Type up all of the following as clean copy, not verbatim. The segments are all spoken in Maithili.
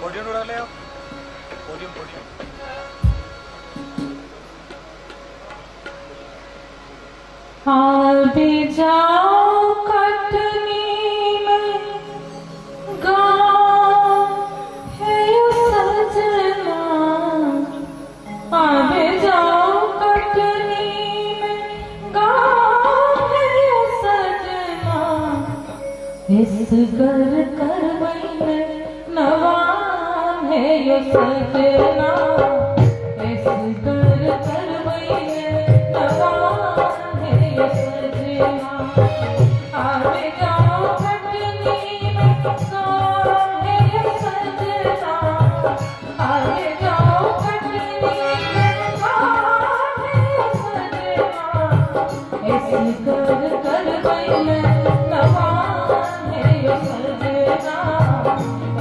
पोडियम उड़ा ले आओ, पोडियम पोडियम। आ भी जाओ कटनी में गाँव है सजना, आ भी जाओ कटनी में गाँव है सजना, इस घर करवई में नवान है यो सजना, इस घर करवई में नवान है यो सजना, आवे जाओ कटनी में गाँव है यो सजना, आवे जाओ कटनी में गाँव है यो सजना, इस घर करवई में नवान है यो सजना,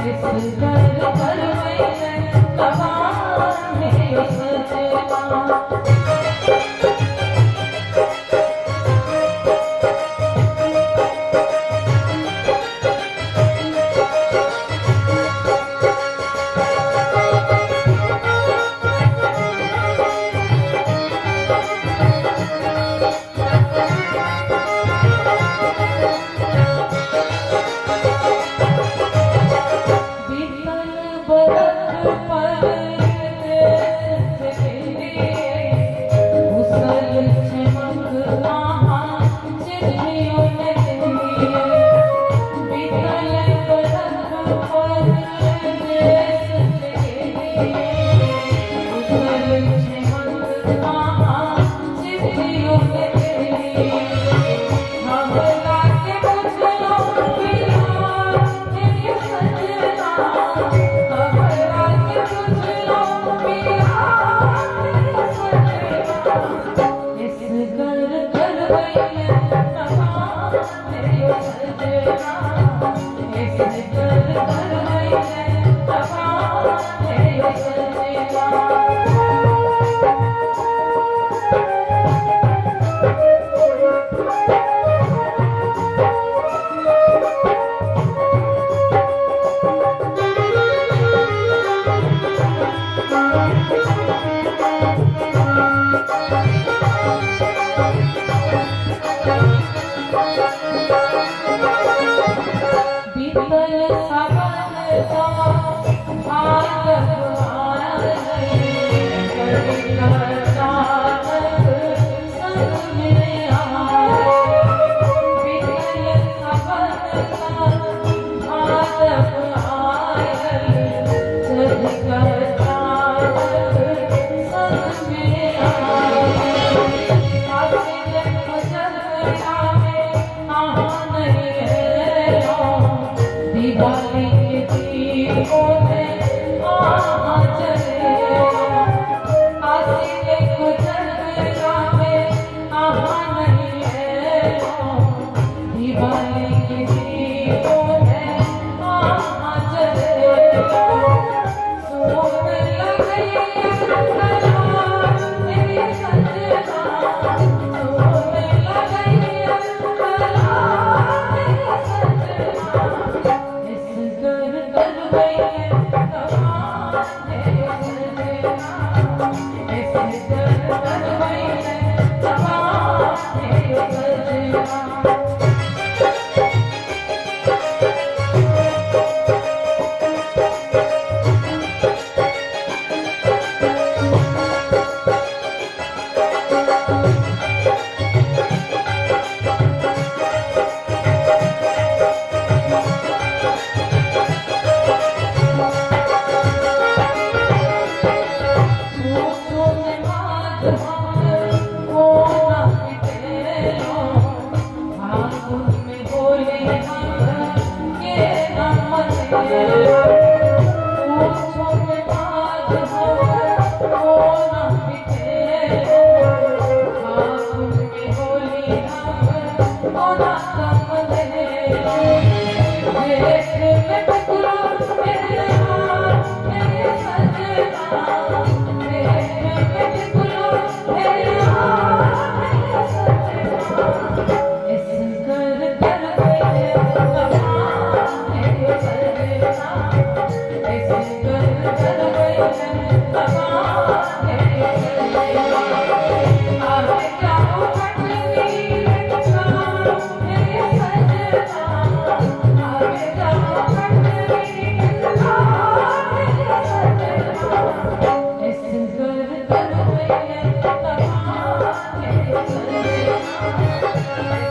इस घर करवई में नवान है यो सजना। इस घर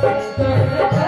सजना।